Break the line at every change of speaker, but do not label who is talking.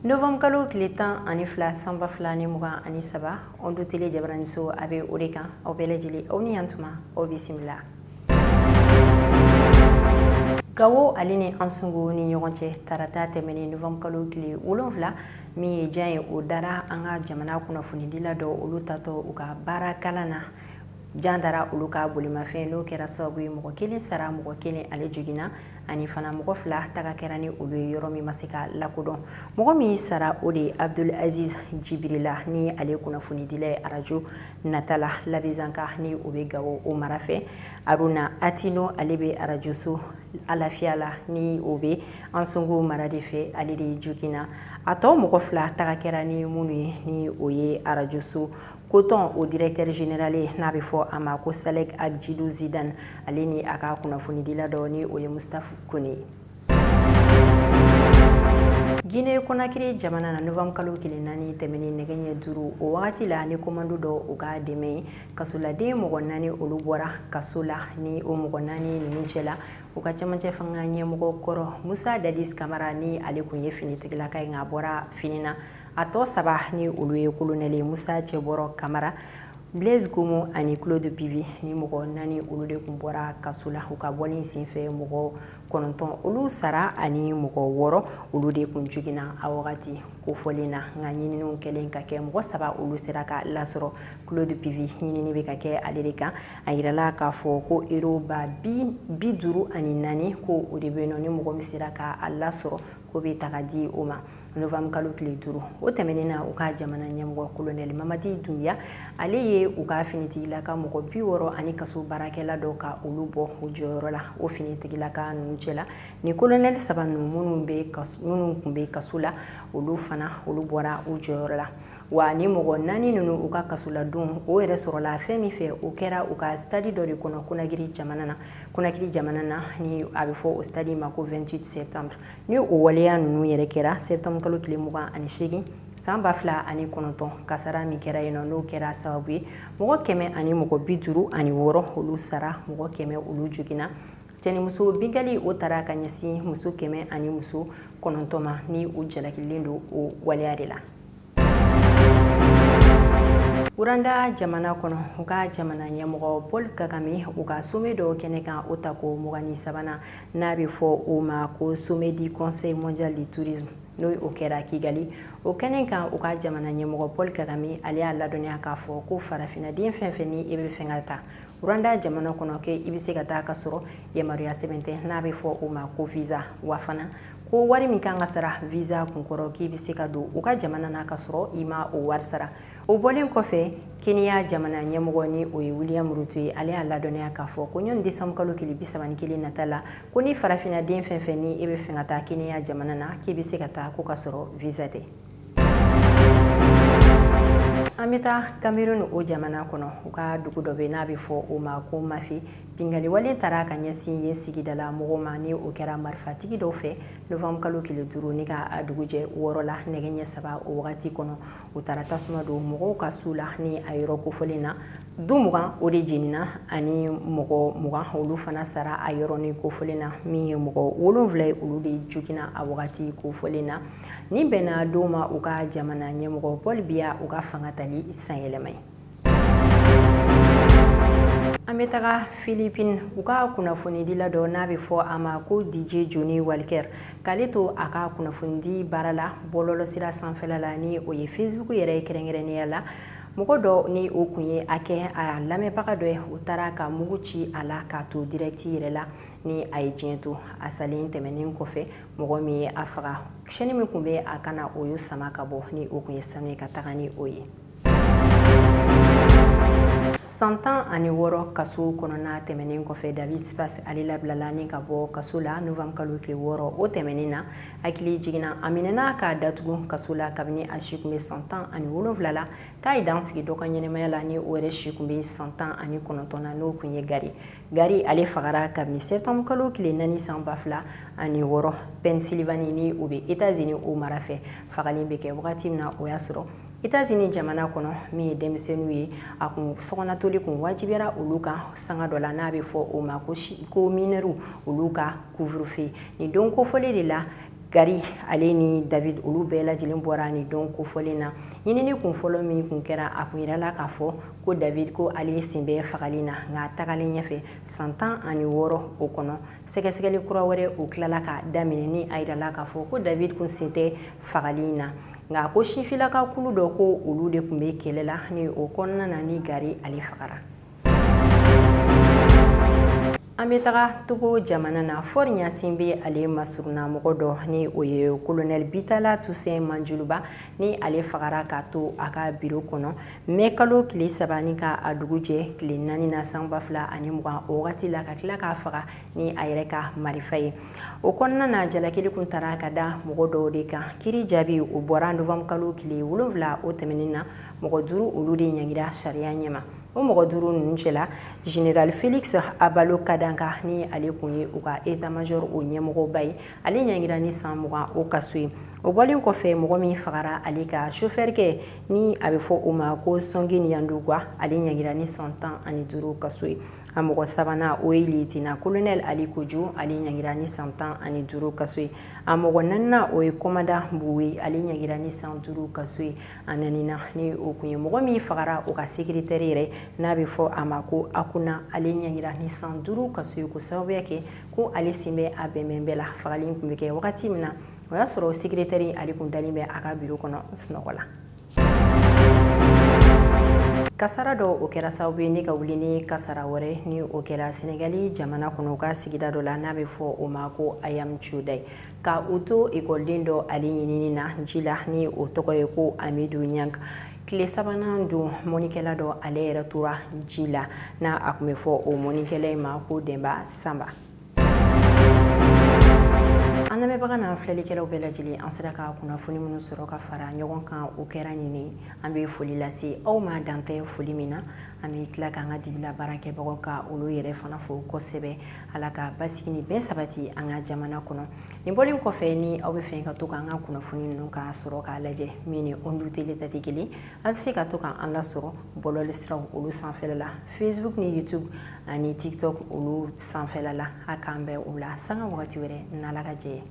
Novembre kalo tile 12 san 2023, Onde Télé jabaraniso a bɛ o de kan. Aw bɛɛ lajɛlen, aw ni yantuma, aw bisimila. Gawo ale ni Ansongo ni ɲɔgɔn cɛ, tarata tɛmɛnen novembre kalo tile 7, min ye jan ye, o dara an ka jamana kunnafonidila dɔ olu tatɔ u ka baara kalan na. Jan dara olu ka bolimafɛn, n'o kɛra sababu ye mɔgɔ kelen sara, mɔgɔ kelen ale joginna, ani fana mɔgɔ fila taga kɛra ni olu ye yɔrɔ min ma se ka lakodɔn. Mɔgɔ min sara, o de ye Abdul Aziz Jibirila, ni ale kunnafonidila ye arajo Natala Labezanka, ni o bɛ Gawo o mara fɛ. Aruna Atino, ale bɛ arajoso Alafiya la, ni o bɛ Ansongo mara de fɛ, ale de joginna. A tɔ mɔgɔ fila taga kɛra ni minnu ye, ni o ye arajoso Coton o directeur général ye, n'a bɛ fɔ a ma ko Salek Adjidou Zidane, ale ni a ka kunnafonidila dɔ, ni o ye Mustafa Kone ye. Guinée Conakry jamana na, novembre kalo tile 4 tɛmɛnen nɛgɛ ɲɛ 5 o wagati la, ni commando dɔ u ka dɛmɛ ye, kasoladen mɔgɔ naani olu bɔra kaso la. Ni o mɔgɔ naani ninnu cɛla, u ka cɛmancɛ fanga ɲɛmɔgɔ kɔrɔ Musa Dadis Kamara, ni ale tun ye finitigilaka ye, nka a bɔra fini na. A tɔ saba, ni olu ye kolonɛli Musa Cɛbɔrɔ Kamara, Blaise Gomo ani Claude Pivi, ni mɔgɔ naani olu de tun bɔra kaso la. U ka bɔli senfɛ, mɔgɔ 9 olu sara ani mɔgɔ 6 olu de tun joginna a wagati kofɔlen na. Nka ɲininiw kɛlen ka kɛ, mɔgɔ saba olu sera ka lasɔrɔ. Claude Pivi, ɲinini bɛ ka kɛ ale de kan. A yirala k'a fɔ ko euro 54,000 ko o de bɛ yen nɔ, ni mɔgɔ min sera ka a lasɔrɔ, ko bɛ ta ka di o ma. Novembre kalo tile 5 o tɛmɛnen na, u ka jamana ɲɛmɔgɔ kolonɛli Mamadi Dunbiya, ale ye u ka finitigilaka mɔgɔ 60 ani kaso baarakɛla dɔ ka olu bɔ u jɔyɔrɔ la. O finitigilaka ninnu cɛla, ni kolonɛli saba ninnu minnu tun bɛ kaso la, olu fana olu bɔra u jɔyɔrɔ la. Wa ni mɔgɔ naani ninnu u ka kasoladon o yɛrɛ sɔrɔla fɛn min fɛ, o kɛra u ka stade dɔ de kɔnɔ Conakry jamana na, ni a bɛ fɔ o stade ma ko 28 septembre. Ni o waleya ninnu yɛrɛ kɛra septembre kalo tile 28 san 2009, kasara min kɛra yen nɔ, n'o kɛra sababu ye mɔgɔ 156 olu sara, mɔgɔ 100 olu joginna. Cɛnimuso binkanni o taara ka ɲɛsin muso 109 ma, ni u jalakilen don o waleya de la. Rwanda jamana kɔnɔ, u ka jamana ɲɛmɔgɔ Paul Kagame, u ka sommet dɔw kɛnɛ kan, o tako 23nan, n'a bɛ fɔ o ma ko sommet du Conseil mondial du tourisme, n'o o kɛra Kigali, o kɛnɛ kan, u ka jamana ɲɛmɔgɔ Paul Kagame, ale y'a ladɔnniya k'a fɔ ko farafinnaden fɛn fɛn ni e bɛ fɛ ka taa Rwanda jamana kɔnɔ, k'e i bɛ se ka taa ka sɔrɔ yamaruya sɛbɛn tɛ, n'a bɛ fɔ o ma ko visa. Wa fana ko wari min kan ka sara visa kunkɔrɔ, k'i bɛ se ka don u ka jamana na ka sɔrɔ i ma o wari sara. O bɔlen kɔfɛ, Kenya jamana ɲɛmɔgɔ, ni o ye William Ruto ye, ale y'a ladɔnniya k'a fɔ ko ɲɔni décembre kalo tile 31 nata la, ko ni farafinnaden fɛn fɛn ni e bɛ fɛ ka taa Kenya jamana na, k'i bɛ se ka taa ko ka sɔrɔ visa tɛ. An bɛ taa Cameroun o jamana kɔnɔ. U ka dugu dɔ bɛ, n'a bɛ fɔ o ma ko Mafe. Binkanni wale taara ka ɲɛsin yen sigidala mɔgɔw ma, ni o kɛra marifatigi dɔw fɛ novembre kalo tile 5 ni ka a dugujɛ 6 la nɛgɛ ɲɛ 3 o wagati kɔnɔ. U taara tasuma don mɔgɔw ka su la ni a yɔrɔ kofɔlen na. Du 20 o de jenina ani mɔgɔ 20 olu fana sara a yɔrɔ ni kofɔlen na. Min ye mɔgɔ 7 ye, olu de joginna a wagati kofɔlen na. Ni bɛnna don ma, u ka jamana ɲɛmɔgɔ Paul Biya u ka fanga tali sanyɛlɛma ye. An bɛ taga Philippines. U ka kunnafonidila dɔ, n'a bɛ fɔ a ma ko DJ Johnny Walker, k'ale to a ka kunnafonidi baara la bɔlɔlɔsira sanfɛla la, ni o ye Facebook yɛrɛ ye kɛrɛnkɛrɛnnenya la, mɔgɔ dɔ ni o kun ye a kɛ a lamɛnbaga dɔ ye, o taara ka mugu ci a la k'a to direct yɛrɛ la, ni a ye diɲɛ to. A salen tɛmɛnen kɔfɛ, mɔgɔ min ye a faga, chaîne min tun bɛ a kan na, o y'o sama ka bɔ, ni o kun ye sanu ye, ka taga ni o ye. San 16 kaso kɔnɔna tɛmɛnen kɔfɛ, David Spas, ale labilala ni ka bɔ kaso la novembre kalo tile 6 o tɛmɛnen na. Hakili jiginna, a minɛna k'a datugu kaso la kabini a si tun bɛ san 17 la, k'a ye dan sigi dɔ ka ɲɛnɛmaya la, ni o yɛrɛ si tun bɛ san 19 na, n'o tun ye Gary. Gary, ale fagara kabini septembre kalo tile 4 san 2006 Pennsylvanie, ni o bɛ États-Unis o mara fɛ. Fagali bɛ kɛ wagati min na, o y'a sɔrɔ États-Unis jamana kɔnɔ, min ye denmisɛnninw ye, a kun sokɔnɔtoli kun wajibiyara olu kan sanga dɔ la, n'a bɛ fɔ o ma ko mineurw olu ka couvre-feu. Nin don kofɔlen de la. Gari ale ni David olu bɛɛ lajɛlen bɔra nin don kofɔlen na. Ɲinini kun fɔlɔ min kun kɛra, a kun yirala k'a fɔ ko David ko ale sen bɛ fagali na, nka tagalen ɲɛfɛ san 16 o kɔnɔ, sɛgɛsɛgɛli kura wɛrɛ o tilala ka daminɛ ni a yirala k'a fɔ ko David kun sen tɛ fagali in na, nka ko sifilaka kulu dɔ ko olu de tun bɛ kɛlɛ la ni o kɔnɔna na ni Gari ale fagara. An bɛ taga Togo jamana na. Faure Gnassingbé ale masurunna mɔgɔ dɔ ni o ye colonel Bitala Toussaint Manjuluba ni ale fagara k'a to a ka biro kɔnɔ mɛ kalo tile 3 ni ka a dugu jɛ tile 4 na san 2020, o wagati la ka tila k'a faga ni a yɛrɛ ka marifa ye. O kɔnɔna na, jalakili kun tara ka da mɔgɔ dɔw de kan. Kiri jaabi o bɔra novembre kalo tile 7 o tɛmɛnen na. Mɔgɔ 5 olu de ɲangira sariya ɲɛma. O mɔgɔ 5 ninnu cɛla, général Félix Abalo Kadanka ni ale kun ye u ka état major o ɲɛmɔgɔba ye, ale ɲangira ni san 20 o kaso ye. O bɔlen kɔfɛ, mɔgɔ min fagara, ale ka chauffeur kɛ ni a bɛ fɔ o ma ko Songin Yandugwa, ale ɲangira ni san 15 kaso ye. A mɔgɔ sabanan, o ye lieutenant colonel Ali Kojo, ale ɲangira ni san 15 kaso ye. A mɔgɔ naaninan, o ye commandant Bouwe, ale ɲangira ni san 5 kaso ye. A naaninan ni o kun ye mɔgɔ min fagara, o ka secrétaire yɛrɛ n'a bɛ fɔ a ma ko Akuna, ale ɲangira ni san 5 kaso ye ko sababuya kɛ ko ale sen bɛ a bɛnbɛn bɛɛ la. Fagali tun bɛ kɛ wagati min na, o y'a sɔrɔ secrétaire ale kun dalen bɛ a ka biro kɔnɔ sunɔgɔ la. Kasara dɔ o kɛra sababu ye ne ka wuli ni kasara wɛrɛ ni o kɛra Senegali jamana kɔnɔ, u ka sigida dɔ la n'a bɛ fɔ o ma ko Ayam Tiodaye, ka u to ekɔliden dɔ ale ɲinini na ji la ni o tɔgɔ ye ko Amidu Ɲang. Tile sabanan don, mɔnikɛla dɔ ale yɛrɛ tora ji la n'a a tun bɛ fɔ o mɔnikɛla in ma ko Denba Sanba. An lamɛnbaga n'an filɛlikɛlaw bɛɛ lajɛlen, an sera ka kunnafoni minnu sɔrɔ ka fara ɲɔgɔn kan, o kɛra nin ye. An bɛ foli lase aw ma dantɛ foli min na. An bɛ tila k'an ka dibila baarakɛbagaw ka olu yɛrɛ fana fo kosɛbɛ. Ala ka basigi ni bɛn sabati an ka jamana kɔnɔ. Nin bɔlen kɔfɛ, ni aw bɛ fɛ ka to k'an ka kunnafoni ninnu ka sɔrɔ k'a lajɛ min ni Ondu Tele ta tɛ kelen, a bɛ se ka to k'an lasɔrɔ bɔlɔlɔ siraw olu sanfɛla la, Facebook ni YouTube ani TikTok olu sanfɛla la. A k'an bɛn o la sanga wagati wɛrɛ n'Ala ka jɛ ye.